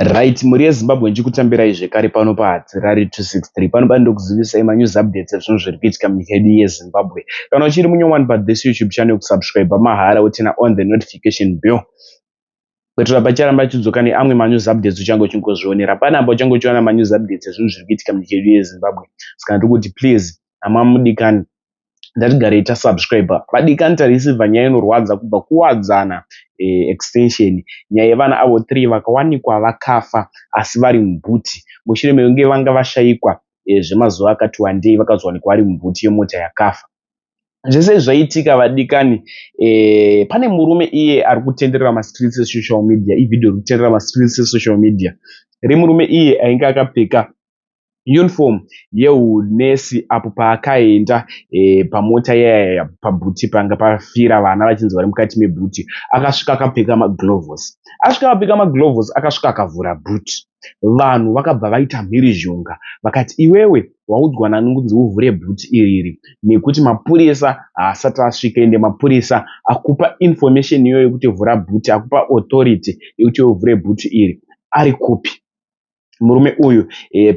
Right, mhuri yeZimbabwe ndichikutambirai zvekare pano paHatirari 263. Pano pano ndokuzivisai manews updates ezvinhu zviri kuitika munyika yedu yeZimbabwe. Kana uchiri munyowani pathis YouTube channel kusubscribe mahara woturn on the notification bell kuitira pacharamba achidzoka neamwe manews updates uchange uchingozvionera. Panapa uchange uchiona manews updates ezvinhu zviri kuitika munyika yedu yeZimbabwe. Saka ndiri kuti please hama mudikani ngatigarei tasubscribe. Vadikani tareceiva nyaya inorwadza kubva kuWadzana extension. Nyaya yevana avo 3 vakawanikwa vakafa asi vari mubhuti mushure mekunge vanga vashaikwa zvemazuva akati wandei vakazowanikwa vari mubhuti yemota yakafa. Zvese zvaitika vadikani, pane murume iye ari kutenderera mastreets esocial media. Ivhidhiyo iri kutenderera mastreets esocial media remurume iye ainge akapfeka uniform yehunesi apo paakaenda pamota iyaya pabhuti panga pafira vana vachinzi vari mukati mebhuti. Akasvika akapfeka magilovhosi. Asvika akapfeka magilovhosi akasvika akavhura bhuti. Vanhu vakabva vaita mhirizhonga vakati iwewe waudzwa nani kunzi uvhure bhuti iriri nekuti mapurisa haasati asvika ende mapurisa akupa information iyoyo yekuti vhura bhuti akupa authority yekuti uvhure bhuti iri ari kupi. Murume uyu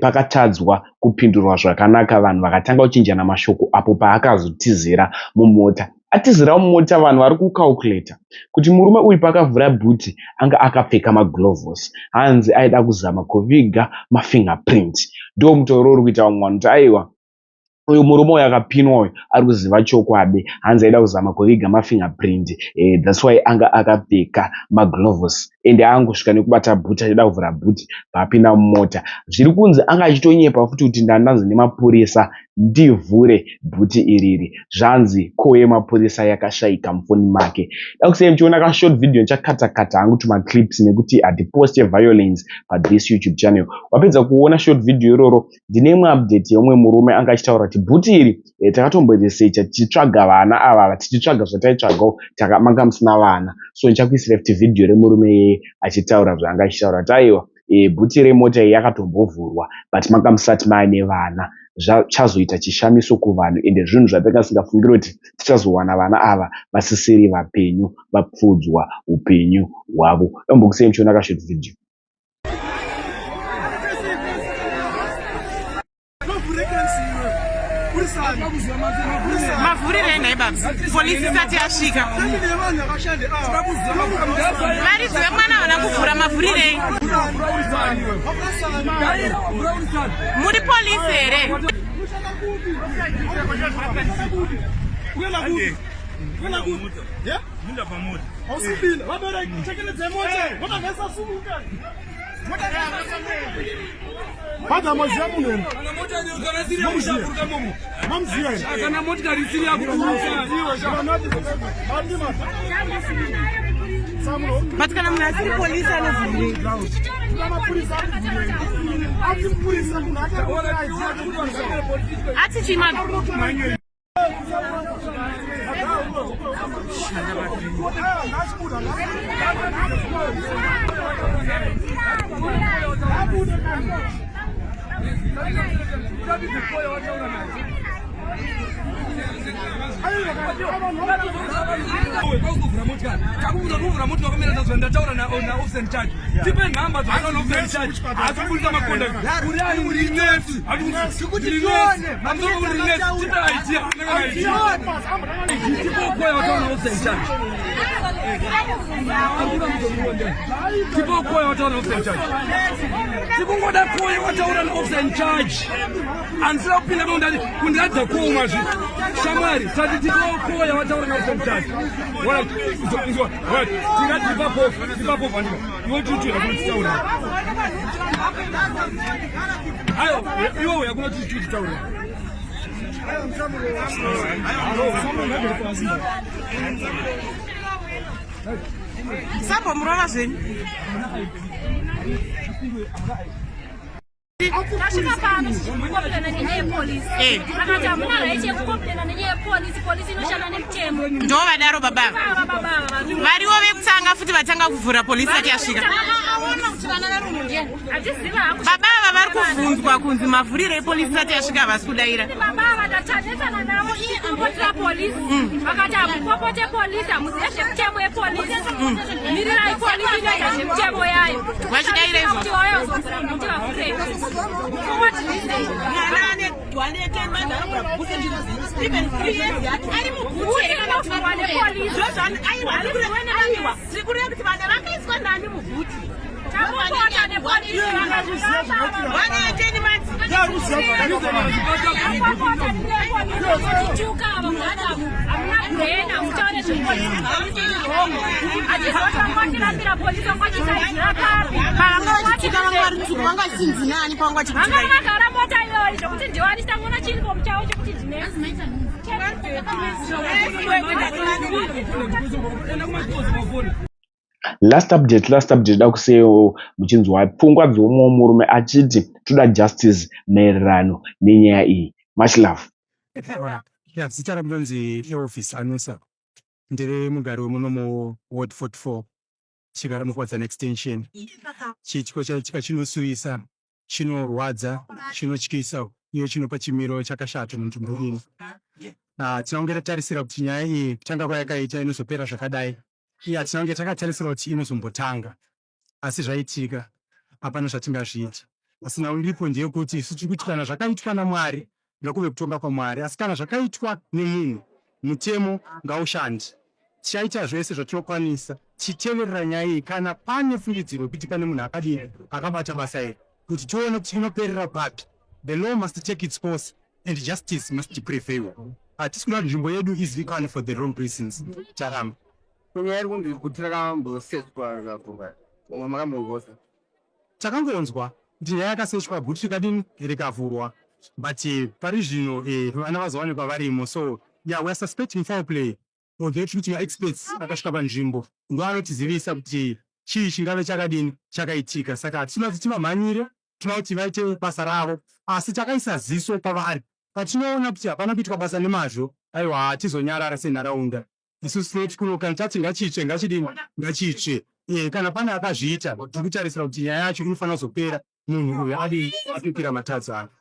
pakatadzwa kupindurwa zvakanaka vanhu vakatanga kuchinjana mashoko apo paakazotizira mumota. Atizira mumota vanhu vari kucalculator kuti murume uyu paakavhura bhuti anga akapfeka magilovhosi. Hanzi aida kuzama kuviga mafingerprint. Ndomutauro uri kuita vamwe vanhu kuti aiwa uyu murume uyu akapinwa uyu ari kuziva chokwadi. Hanzi aida kuzama kuviga mafingerprint that's why anga akapfeka magilovhosi ende angosvika nekubata bhuti achida kuvhura bhuti paapinda mumota. Zviri kunzi anga achitonyepa futi kuti ndandanzi nemapurisa ndivhure bhuti iriri. Zvanzi call yemapurisa yakashaika mufoni make. Dakusei muchiona kashort video ndichakata kata hangu tumaclips nekuti hatiposte violence pathis YouTube channel. Wapedza kuona short video iroro ndine imwe update yeumwe murume anga achitaura kuti bhuti iri takatomboresecha tichitsvaga vana ava tichitsvaga zvataitsvagawo manga musina vana. So ndichakuisira futi video remurume iyeye achitaura zvaanga achitaura kuti aiwa bhuti remota iyi yakatombovhurwa but manga musati maane vana. Zvachazoita chishamiso kuvanhu ende zvinhu zvatanga tisingafungiri kuti tichazowana vana ava vasisiri vapenyu vapfuudzwa upenyu hwavo. Dambokusei muchiona kashort video. Mavhurirei nhai baba? Polisi isati yasvika. Varidzi vemwana havana kuvhura mavhurirei? Muri polisi here? Bada maziva munhu ene. Mamuziva ene. Kana motikari isiri yako. But kana munhu asiri polisi anovhurei? Ati chii mama? Tipe nhamba dzakaona officer in charge. Haasi kubudisa maconduct. Uri ani uri nurse. Kuti tione. Uri nurse. Tipe idea. Tipe wataona officer in charge. Tipe koya wataona officer in charge. Tikungoda koya wataura na officer in charge. Andisina kupinda mundani kundiratidza kuoma zvi. Shamwari, tati tipe koya wataura na officer in charge. Right. Inzwa, right. Tingati ipapo, ipapo vandika. Iwe tutu yakunotitaura. Ayo, iwe yakunotitaura. Sambomurova zvenyu. Tasvika pano tichikukomplena nenyaya yepolisi. Vakati hamuna right yekukomplena nenyaya yepolisi, polisi inoshanda nemutemo. Ndo vadaro baba. Ava baba ava. Variwo vekutanga futi vatanga kuvhura polisi isati yasvika. Aona kuti vana vari umu ndiani? Hatiziva hangu. Baba ava vari kuvhunzwa kunzi mavhuriro epolisi isati yasvika havasi kudaira. Baba ava tatanetsana navo ii kupopotera polisi. Vakati hamupopote polisi, hamuzive zvemutemo yepolisi. Mirirai polisi inoita zvemutemo yayo. Vachidaira izvozvo. For what reason? Mwana ane 1 10 months anogona kubhuti, even 3 years yake ari mubhuti here kana kuti Kuvhurwa nepolisi. Aiwa, aiwa, tiri kureva kuti vana vakaiswa nani mubhuti? Takupota nepolisi. 1 10 months. Takupota nepolisi. Tituka ava mhadamu, hamuna brain, hamutaure zvepolisi. Polisi iri wrong. Achizotangwatirambira polisi, wangwachisaidira papi? Pavanga vachituka, vanga vari tuka, vanga vachinzi nani pavanga Vanga vachikutukai? vakagara mota iyoyi zvokuti ndiwani tangoona chiuniform chavo chekuti ndine. Enda kumastores mafoni. Last update, last update, da kusewo muchinzwa pfungwa dzeumwe murume achiti toda justice maererano nenyaya iyi. Much love. Ya, zita rangu ndonzi Elvis Anusa, ndiri mugari wemuno muward 44, chigara muKuwadzana Extension. Chiitiko chaitika chinosuvisa, chinorwadza, chinotyisa uye chinopa chimiro chakashata munzvimbo ino. Hatina kunge tatarisira kuti nyaya iyi kutanga kwayakaita inozopera zvakadai, uye hatina kunge takatarisira kuti inozombotanga, asi zvaitika, hapana zvatingazviita. Asi nhau iripo ndeyekuti isu tiri kuti kana zvakaitwa naMwari, ngakuve kutonga kwaMwari, asi kana zvakaitwa nemunhu, mutemo ngaushande. Tichaita zvese zvatinokwanisa tichiteverera nyaya iyi kana pane fungidziro yekuti pane munhu akadini akabata basa iri, kuti tione kuti inoperera papi. The law must take its course and justice must prevail. Hatisi kuda kuti nzvimbo yedu izivikanwe for the wrong reasons. Charamba. Nyaya iri kunzi kuti rakambosechwa rikavhurwa, makambogosa? Takangonzwa kuti nyaya yakasechwa, bhuti rikadini, rikavhurwa, but pari zvino vana vazowanikwa varimo. So yeah, we are suspecting foul play, although tiri kuti maexperts akasvika panzvimbo ndo anotizivisa kuti chii chingave chakadini chakaitika. Saka hatisina kuti tivamhanyire, tinoda kuti vaite basa ravo, asi takaisa ziso pavari. Patinoona kuti hapana kuitwa basa nemazvo, aiwa, hatizonyarara senharaunda. Isusu tinoti kuno kana tati ngachitsve, ngachidini, ngachitsve. Kana pane akazviita, tiri kutarisira kuti nyaya yacho inofanira kuzopera munhu uyu adii, apipira matadzo ake.